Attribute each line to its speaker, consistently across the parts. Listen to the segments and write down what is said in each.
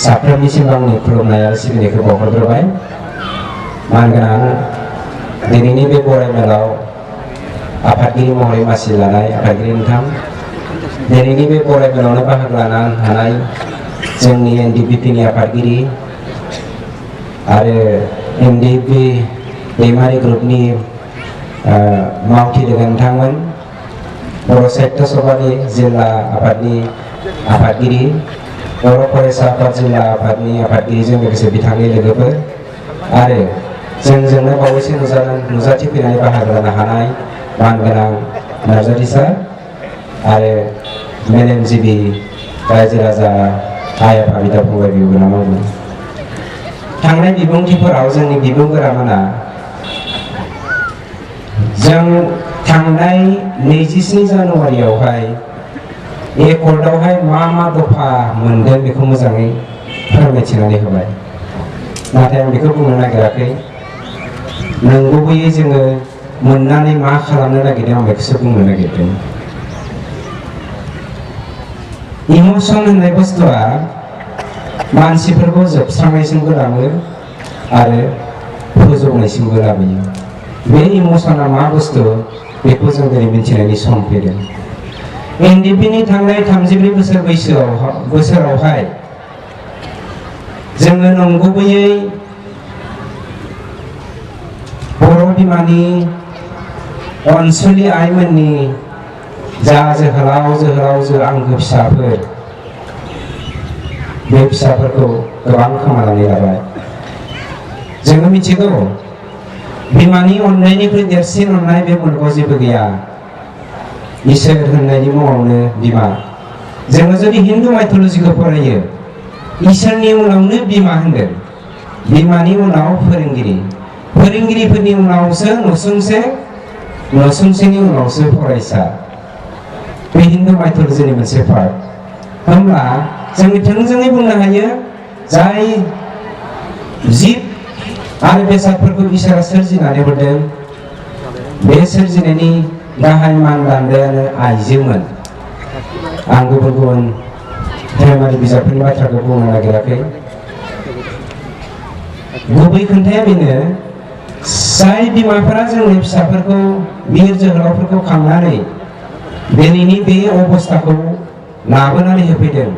Speaker 1: साफ्रोमनिसिम आंनि खुलुमनाय आरो सिबिनायखौ बावहरग्रोबाय। मानगोनां दिनैनि बे बराय मेलाव आफादगिरि महरै मासि लानाय आफादगिरि नोंथां, दिनैनि बे बराय मेलावनो बाहागो लानो हानाय जोंनि NDPP नि आफादगिरि आरो NDP दैमारि ग्रुपनि मावथि लोगो नोंथांमोन, बर' साहित्य सभानि जिल्ला आफादनि आफादगिरि, बर' फरायसा आफाद जिल्ला आफादनि आफादगिरिजों लोगोसे बिथांनि लोगोफोर आरो जोंजोंनो बावैसो नुजाथिफैनानै बाहागो लानो हानाय मानगोनां नार्जारि सार आरो मेलेमजिबि रायजो राजा आइ आफा बिदा फंबाय बिब' बिनानावमोन। थांनाय बिबुंथिफोराव जोंनि बिबुंगोरामोना जों थांनाय 27 जानुवारियावहाय एकर्डआवहाय मा दफा मोनदों बेखौ मोजाङै फोरमायथिनानै होबाय। नाथाय आं बेखौ बुंनो नागिराखै, नंगुबैयै जोङो मोननानै मा खालामनो नागिरदों आं बेखौसो बुंनो नागिरदों। इमोसन होननाय बुस्थुआ मानसिफोरखौ जोबस्रांनायसिमबो लाङो आरो फोजौनायसिमबो लाबोयो। बे इमोसना मा बुस्थु बेखौ जों दिनै मिथिनायनि सम फैदों। NDP नि थांनाय 34 बोसोर बोसोरावहाय जोङो नंगुबैयै बर' बिमानि अनसुलि आइमोननि जा जोहोलाव आंगो फिसाफोर, बे फिसाफोरखौ गोबां खोमानानै लाबाय। जोङो मिथिगौ बिमानि अननायनिख्रुइ देरसिन अननाय बे मुलुगाव जेबो गैया। इसोर होननायनि मुङावनो बिमा। जोङो जुदि हिन्दु माइथलजिखौ फरायो, इसोरनि उनावनो बिमा होनदों, बिमानि उनाव फोरोंगिरि, फोरोंगिरिफोरनि उनावसो नसुंसे, नसुंसेनि उनावसो फरायसा। बे हिन्दु माइथलजिनि मोनसे पार्ट। होमब्ला जों थोंजोङै बुंनो हायो जाय जिब आरो बेसादफोरखौ इसोरा सोरजिनानै हरदों, बे सोरजिनायनि गाहाय मानदान्दायानो आइजोमोन। आं गुबुन धोरोमारि बिजाबफोरनि बाथ्राखौ बुंनो नागिराखै। गुबै खोन्थाया बेनो, जाय बिमाफोरा जोंनि फिसाफोरखौ, बिर जोहोलावफोरखौ खांनानै दिनैनि बे अबस्थाखौ लाबोनानै होफैदों,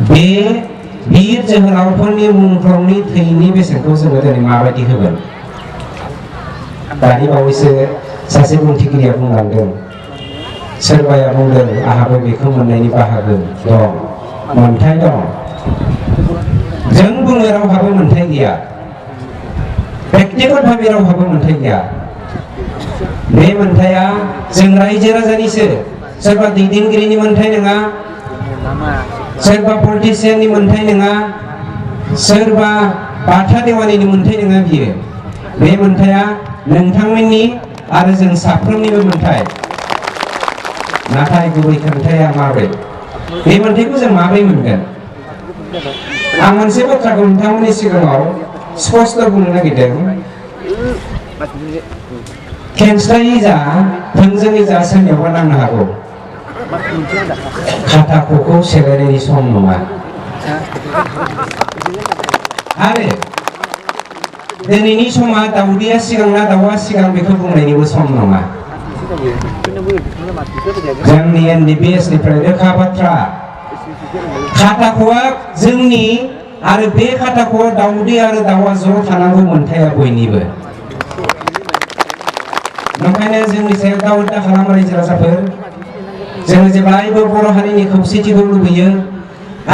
Speaker 1: बे बिर जोहोलावफोरनि मुंख्लंनि थैनि बेसेनखौ जोङो दिनै माबायदि होगोन? दानि बावैसो सासे बुंथिगिरिया बुंलांदों, सोरबाया बुंदों आहाबो बेखौ मोननायनि बाहागो दं, मोनथाय दं। जों बुङो रावहाबो मोनथाय गैया, प्रेक्टिकल भाबे रावहाबो मोनथाय गैया। बे मोनथाया जों रायजो राजानिसो। सोरबा दैदेनगिरिनि मोनथाय नङा, सोरबा पलिटिसियाननि मोनथाय नङा, सोरबा बाथा देवानिनि मोनथाय नङा। बियो बे मोनथाया नोंथांमोननि आरो जों साफ्रोमनिबो मोनथाय। नाथाय गुबै खोन्थाया माब्रै? बे मोनथायखौ जों माब्रै मोनगोन? आं मोनसे बाथ्राखौ नोंथांमोननि सिगाङाव स्पष्ट बुंनो नागिरदों। खेंस्लायै जा थोंजोङै जा सोरनियावबा नांनो हागौ। खाथाख'खौ सेलायनायनि सम नङा। आरो दिनैनि समा दाउदैया सिगां ना दाउआ सिगां बेखौ बुंनायनिबो सम नङा। जोंनि NDPS निफ्राय रोखा बाथ्रा, खाथाख'आ जोंनि आरो बे खाथाख'आ दाउदै आरो दाउआ ज' थानांगौ, मोनथाया बयनिबो। ओंखायनो जोंनि सायाव दाउद दा खालाम रायजो राजाफोर। जोङो जेब्लायबो बर' हारिनि खौसेथिखौ लुबैयो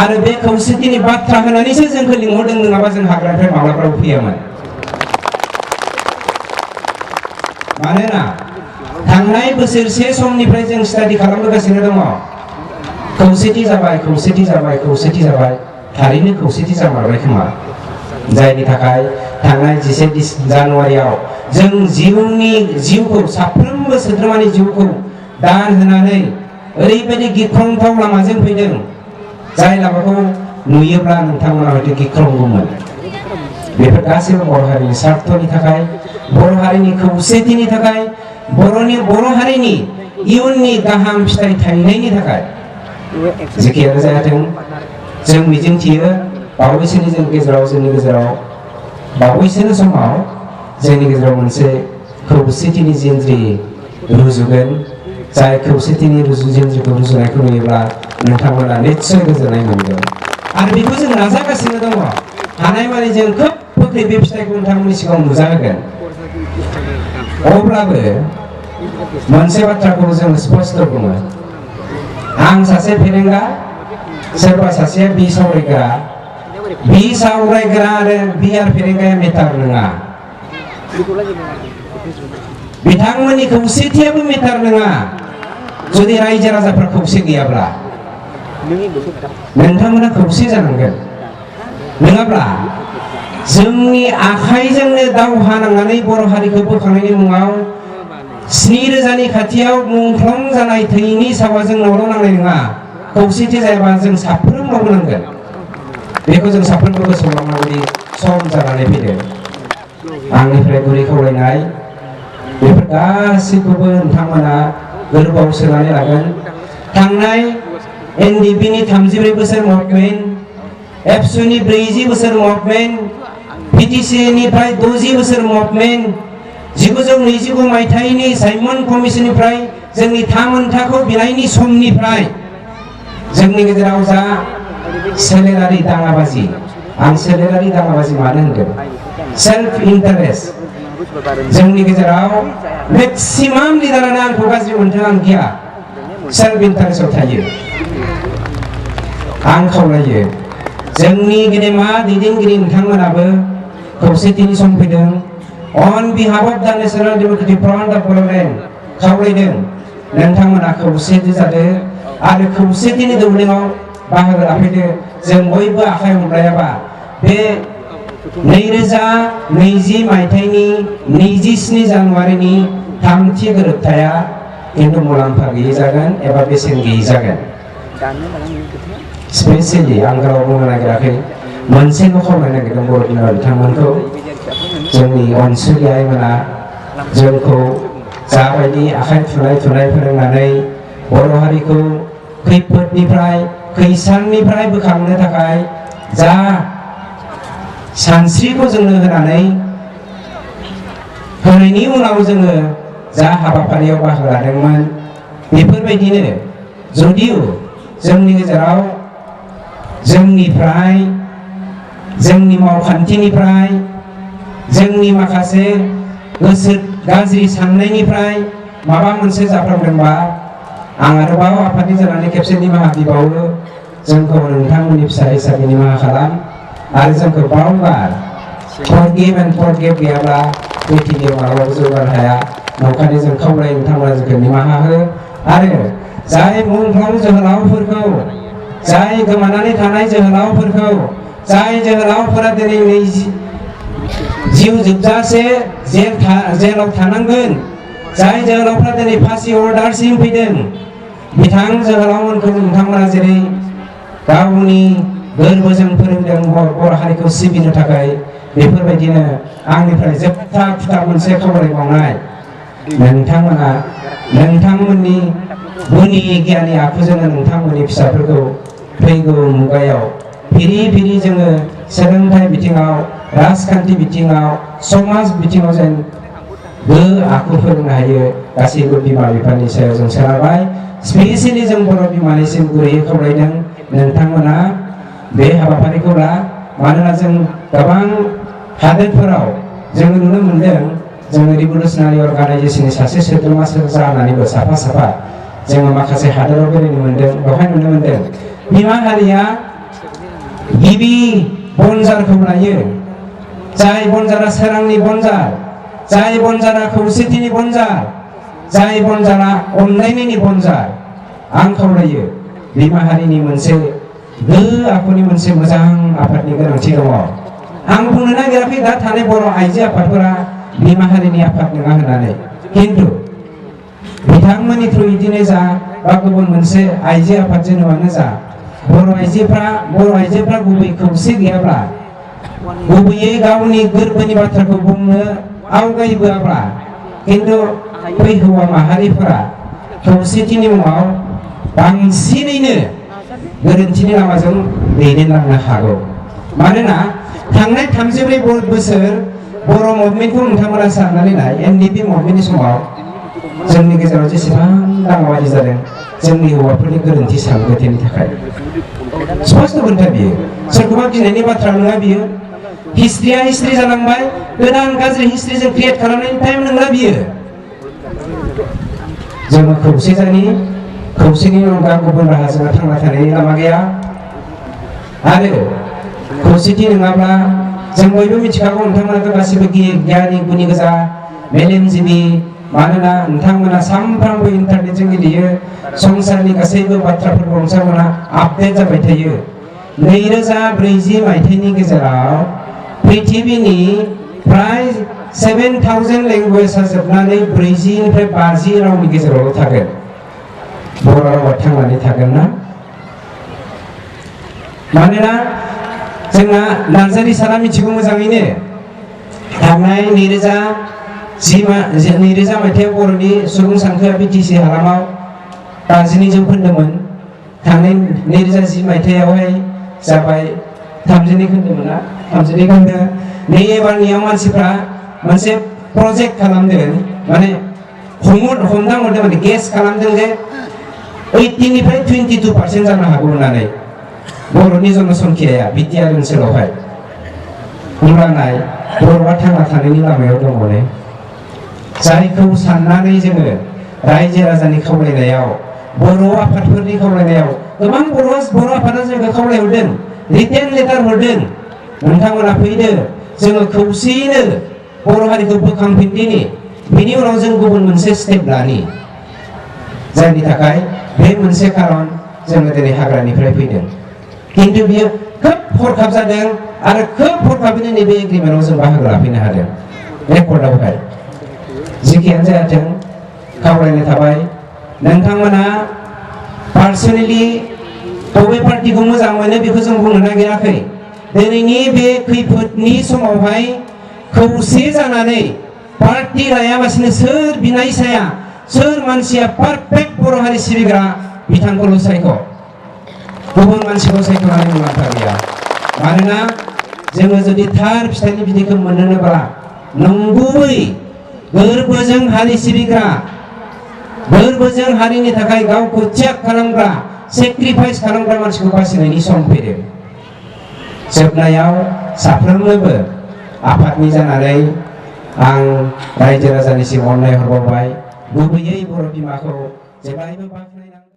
Speaker 1: आरो बे खौसेथिनि बाथ्रा होनानैसो जोंखौ लिंहरदों, नङाबा जों हाग्रानिफ्राय माब्लाबाबो फैयामोन। मानोना थांनाय बोसोरसे समनिफ्राय जों स्टाडि खालामबोगासिनो दङ। खौसेथि जाबाय, खौसेथि जाबाय, खौसेथि जाबाय। थारैनो खौसेथि जामारबाय खोमा। जायनि थाखाय थांनाय 21 जानुवारियाव जों जिउखौ, साफ्रोमबो सोद्रोमानि जिउखौ दान होनानै ओरैबायदि गिख्रंथाव लामाजों फैदों, जाय लामाखौ नुयोब्ला नोंथांमोना हयथ' गिख्रंगौमोन। बेफोर गासैबो बर' हारिनि स्वार्थनि थाखाय, बर' हारिनि खौसेथिनि थाखाय, बर' हारिनि इयुननि गाहाम फिथाइ थायनायनि थाखाय। जेखियानो जायाथों, जों मिजिंथियो बावैसोनि जोंनि गेजेराव बावैसोनि समाव जोंनि गेजेराव मोनसे खौसेथिनि जिनज्रि रुजुगोन जाय खौसेथिनि जिनज्रिखौ रुजुनायखौ नुयोब्ला नोंथांमोना निश्चय गोजोननाय मोनगोन आरो बेखौ जों नाजागासिनो दङ हानायमानि जों खोब गोख्रै बे फिथाइखौ नोंथांमोननि सिगाङाव नुजाहोगोन अब्लाबो मोनसे बाथ्राखौ जों स्पष्ट बुङो आं सासे फेरेंगा सोरबा सासेया बिसावरायग्रा आरो बिआर फेरेंगाया मेटार नङा बिथांमोननि खौसेथियाबो मेटार नङा जुदि रायजो राजाफ्रा खौसे गैयाब्ला नोंथांमोना खौसे जानांगोन नङाब्ला जोंनि आखाइजोंनो दावहा नांनानै बर' हारिखौ बोखांनायनि मुङाव 7,000नि खाथियाव मुंख्लं जानाय थैनि सावा जोंनावल' नांनाय नङा खौसेथि जायाबा जों साफ्रोमनावबो नांगोन बेखौ जों साफ्रोमबो गोसोआव लानांगौनि सम जानानै फैदों आंनिफ्राय गुरै खावलायनाय बेफोर गासैखौबो नोंथांमोना गोरबोआव सोनानै लागोन थांनाय एनडिपिनि 34 बोसोर मुभमेन्ट एबसुनि 40 बोसोर मुभमेन्ट पिटिसिनिफ्राय 60 बोसोर मुभमेन्ट 1929 मायथाइनि साइमन कमिसननिफ्राय जोंनि थामोनथाखौ बिनायनि समनिफ्राय जोंनि गेजेराव जा सोलेरारि दाङाबाजि आं सोलेरारि दाङाबाजि मानो होनदों सेल्फ इन्टारेस्ट जोंनि गेजेराव मेक्सिमाम लिडारानो आंखौ गाज्रि मोनथों आं गिया सेल्फ इन्टारेस्टआव थायो आं खावलायो जोंनि गेदेमा दैदेनगिरि नोंथांमोनाबो खौसेथिनि सम फैदों अन बिहाफ अफ द national democratic front of Bodoland खावलायदों नोंथांमोना खौसेथि जादों आरो खौसेथिनि दौलेङाव बाहागो लाफैदो जों बयबो आखाइ हमलायाबा बे 2020 मायथाइनि 27 जानुवारिनि 3थि गोरोबथाया खिन्थु मुलाम्फा गैयै जागोन एबा बेसेन गैयै जागोन स्पेसियेलि आं गाव बुंनो नागिराखै मोनसेल' खावलायनो नागिरदों बर' बिमा बिथांमोनखौ जोंनि अनसुलि आइमोना जोंखौ जाबायदि आखाइ थुनाय फोरोंनानै बर' हारिखौ खैफोदनिफ्राय खैसारनिफ्राय बोखांनो थाखाय जा सानस्रिखौ जोंनो होनायनि उनाव जोङो जा हाबाफारियाव बाहागो लादोंमोन बेफोरबायदिनो जुदिउ जोंनि गेजेराव जोंनिफ्राय जोंनि मावखान्थिनिफ्राय जोंनि माखासे गोसो गाज्रि साननायनिफ्राय माबा मोनसे जाफ्लांदोंबा आं आरोबाव आफादनि जानानै खेबसे निमाहा बिबावो जोंखौ नोंथांमोननि फिसा हिसाबै निमाहा खालाम आरो जोंखौ बावगार फरगिभ एन्ड फरगेट गैयाब्ला पृथिबीयाव माब्लाबाबो जौगानो हाया नंखायनो जों खावलायो नोंथांमोना जोंखौ निमाहा हो आरो जाय मुंख्लं जोहोलावफोरखौ जाय गोमानानै थानाय जोहोलावफोरखौ जाय जोहोलावफोरा दिनै जिउ जोबजासे जेलाव थानांगोन जाय जोहोलावफ्रा दिनै फासि अर्डारसिम फैदों बिथां जोहोलावमोनखौ नोंथांमोना जेरै गावनि गोरबोजों फोरोंदों बर' हारिखौ सिबिनो थाखाय बेफोरबायदिनो आंनिफ्राय जोबथा मोनसे खावलायबावनाय नोंथांमोना नोंथांमोननि गुनि गियानि आखुजोंनो नोंथांमोननि फिसाफोरखौ फैगौ मुगायाव फिरि जोङो सोलोंथाइ बिथिङाव राजखान्थि बिथिङाव समाज बिथिङाव जों आखु फोरोंनो हायो गासैबो बिमा बिफानि सायाव जों सोनारबाय स्पेसियेलि जों बर' बिमानिसिम गुरैयै खावलायदों नोंथांमोना बे हाबाफारिखौ ला मानोना जों गोबां हादोरफोराव जों नुनो मोनदों जोङो रिभलुसनारि अर्गानाइजेसननि सासे सोद्रोमा जानानैबो साफा जोङो माखासे हादोराव बेरायनो मोनदों बेवहाय नुनो मोनदों बिमा हारिया गिबि बनजारखौ लायो जाय बनजारा सोरांनि बनजार जाय बनजारा खौसेथिनि बनजार जाय बनजारा अनलायनायनि बनजार आं खावलायो बिमा हारिनि मोनसे आखुनि मोनसे मोजां आफादनि गोनांथि दङ आं बुंनो नागिराखै दा थानाय बर' आइजो आफादफोरा बिमा हारिनि आफाद नङा होननानै खिन्थु बिथांमोननि थ्रुयैनो जा बा गुबुन मोनसे आइजो आफाद जोनोमानो जा बर' आइजोफ्रा गुबै खौसे गैयाब्ला गुबैयै गावनि गोरबोनि बाथ्राखौ बुंनो आवगायबोआब्ला खिन्थु बै हौवा माहारिफोरा खौसेथिनि मुङाव बांसिनैनो गोरोन्थिनि लामाजों दैदेनलांनो हागौ मानोना थांनाय 34 बोसोर बर' मुभमेन्टखौ नोंथांमोना साननानै नाय एनडिपि मुभमेन्टनि समाव जोंनि गेजेराव जेसेबां दाङाबाजि जादों जोंनि हौवाफोरनि गोरोन्थि सानगोथेनि थाखाय स्पष्ट खोथा बियो सोरखौबा गिनायनि बाथ्रा नङा बियो हिस्ट्रिया हिस्ट्रि जालांबाय गोदान गाज्रि हिस्ट्रि जों क्रिएट खालामनायनि टाइम नङा बियो जोङो खौसेनि अनगा गुबुन राहा जोंहा थांना थानायनि लामा गैया आरो खौसेथि नङाब्ला जों बयबो मिथिखागौ नोंथांमोनाथ' गासिबो गियानि गुनि गोजा मेलेमजिबि मानोना नोंथांमोना सानफ्रामबो इन्टारनेटजों गेलेयो संसारनि गासैबो बाथ्राफोरखौ नोंथांमोना आपडेट जाबाय थायो 2040 मायथाइनि गेजेराव पृथिबीनि प्राय 7000 लेंगुवेजआ जोबनानै 40 निफ्राय 50 रावनि गेजेरावल' थागोन बर' रावा थांनानै थागोन ना मानोना जोंना नार्जारि सारा मिथिगौ मोजाङैनो थांनाय 2010 मायथाइयाव बर'नि सुबुं सानखोआ बिटिसि हालामाव 52 जौखोन्दोमोन थांनाय 2010 मायथाइयावहाय जाबाय 32 खोन्दोमोन ना 32 खोन्दो नै एबारनियाव मानसिफ्रा मोनसे प्रजेक्ट खालामदों माने हमदां मोनदों माने गेस खालामदों जे 18 निफ्राय 22% जानो हागौ होननानै बर'नि जनसंख्याया बिटिआर ओनसोलावहाय होमब्लानाय बर'आ थांना थानायनि लामायाव दङ ने जायखौ साननानै जोङो रायजो राजानि खावलायनायाव बर' आफादफोरनि खावलायनायाव गोबां बर' आफादा जोंखौ खावलायहरदों रिटेन लेटार हरदों नोंथांमोना फैदो जोङो खौसेयैनो बर' हारिखौ बोखांफिनदिनि बिनि उनाव जों गुबुन मोनसे स्टेप लानि जायनि थाखाय बे मोनसे खारन जोङो दिनै हाग्रानिफ्राय फैदों किन्तु बियो खोब हरखाब जादों आरो खोब हरखाबैनो नैबे एग्रिमेन्टआव जों बाहागो लाफैनो हादों रेकर्डआवहाय जिखियानो जायाथों खावलायनाय थाबाय नोंथांमोना पार्सनेलि बबे पार्टिखौ मोजां मोनो बेखौ जों बुंनो नागिराखै दिनैनि बे खैफोदनि समावहाय खौसे जानानै पार्टि लायालासिनो सोर बिनाय साया सोर मानसिया पारफेक्ट बर' हारि सिबिग्रा बिथांखौल' सायख' गुबुन मानसिखौ सायख'नानै मुलाम्फा गैया मानोना जोङो जुदि थार फिथाइनि बिदैखौ मोननोब्ला नंगुबै गोरबोजों हारि सिबिग्रा गोरबोजों हारिनि थाखाय गावखौ त्याग खालामग्रा सेक्रिफाइस खालामग्रा मानसिखौ बासिनायनि सम फैदों जोबनायाव साफ्रोमनोबो आफादनि जानानै आं रायजो राजानिसिम अननाय हरबावबाय गुबैयै बर' बिमाखौ जेब्लायबो